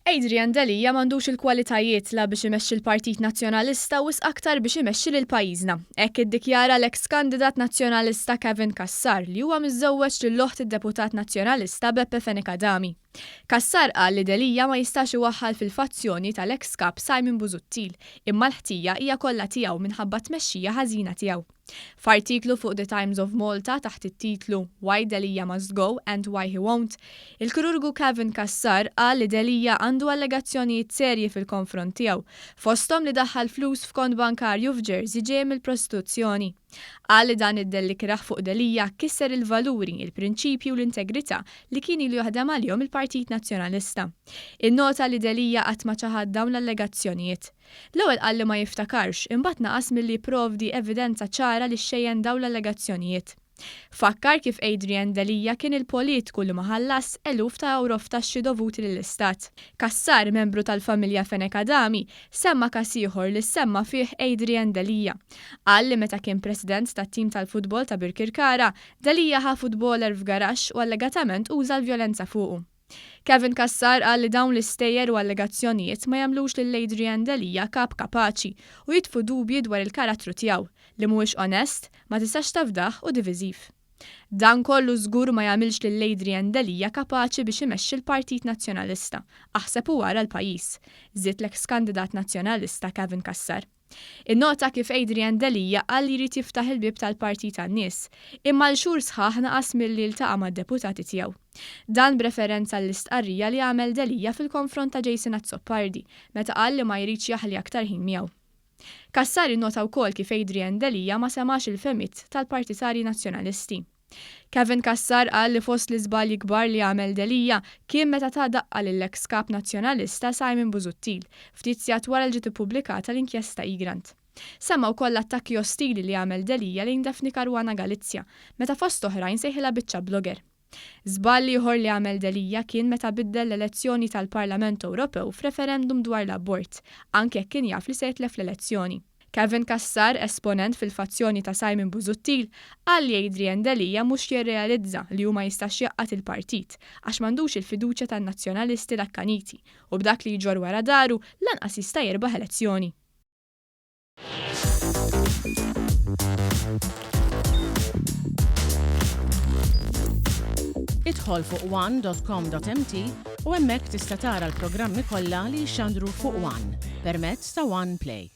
Adrian Delia m'għandux il-kwalitajiet la biex imexxi l-Partit Nazzjonalista u wisq aktar biex imexxi lil pajjiżna. Hekk iddikjara l-eks kandidat Nazzjonalista Kevin Cassar li huwa miżżewweġ lil oħt id-deputat Nazzjonalista Beppe Fenech Adami. Cassar qal li Delia ma jistax iwaħħal fil-fazzjoni tal-eks Kap Simon Busuttil imma l-ħtija hija kollha tiegħu minħabba t-tmexxija ħażina tiegħu. F'artiklu fuq The Times of Malta taħt it-titlu Why Delia Must Go and Why He Won't, il-kirurgu Kevin Cassar qal li Delia għandu allegazzjonijiet serji fil-konfront tiegħu, fosthom li daħħal flus f'kont bankarju f'Jersey ġej mill-prostituzzjoni. Qal li dan id-dell ikrah fuq Delia kisser il-valuri, il-prinċipji u l-integrità li kien ilu jaħdem għalihom il-Partit Nazzjonalista. Innota li Delia qatt ma ċaħad dawn l-allegazzjonijiet. L-ewwel qal li ma jiftakarx, imbagħad naqas milli jipprovdi evidenza ċara li xxejjen dawn l-allegazzjonijiet. Fakkar kif Adrian Delia kien il-politiku li ma ħallasx eluf ta' ewro f'taxxi dovuti lill-Istat. Cassar, membru tal-familja Fenech Adami, semma każ ieħor li ssemma fih Adrian Delia. Qal li meta kien president tat-tim tal-futbol ta' Birkirkara, Delia ħa futboler f'garaxx u allegatament uża l-vjolenza fuqu. Kevin Cassar qal li dawn l-istejjer u allegazzjonijiet ma jagħmlux lil Adrian Delia kap kapaċi u jitfu dubji dwar il-karattru tiegħu, li mhuwiex onest, ma tistax tafdah u diviżiv. Dan kollu żgur ma jagħmilx lil Adrian Delia kapaċi biex imexxi l-Partit Nazzjonalista, aħseb u ara l-pajjiż, żied l-eks kandidat Nazzjonalista Kevin Cassar. Innota kif Adrian Delia qal li jrid jiftaħ il-bieb tal-partit għan-nies, imma għal xhur sħaħ naqas milli jiltaqa' mad-deputati tiegħu. Dan b'referenza għall-istqarrija li għamel Delia fil-konfront ta' Jason Azzopardi meta qal li ma jridx jaħli aktar ħin miegħu. Cassar innota wkoll kif Adrian Delia ma semax il-fehmiet tal-partitarji Nazzjonalisti. Kevin Cassar qal li fost l-iżbalji kbar li għamel Delia kien meta ta daqqa lill-eks Kap Nazzjonalista Simon Busuttil, ftit sigħat wara li ġiet ippubblikata l-inkjesta Egrant. Semma wkoll l-attakki ostili li għamel Delia lejn Daphne Caruana Galizia, meta fost oħrajn sejħilha biċċa blogger. Żball ieħor li għamel Delia kien meta biddel l-elezzjoni tal-Parlament Ewropew f'referendum dwar l-abort, anke jekk kien jaf li se jitlef l-elezzjoni. Kevin Cassar, esponent fil-fazzjoni ta' Simon Busuttil, qal li Adrian Delia mhux jirrealizza li hu ma jistax jgħaqqad il-partit għax m'għandux il-fiduċja tan-Nazzjonalisti l-akkaniti u b'dak li jġorr wara daru lanqas jista' jirbaħ elezzjoni. Idħol fuq one.com.mt u hemmhekk tista' tara l-programmi kollha li jixxandru fuq One permezz ta' One Play.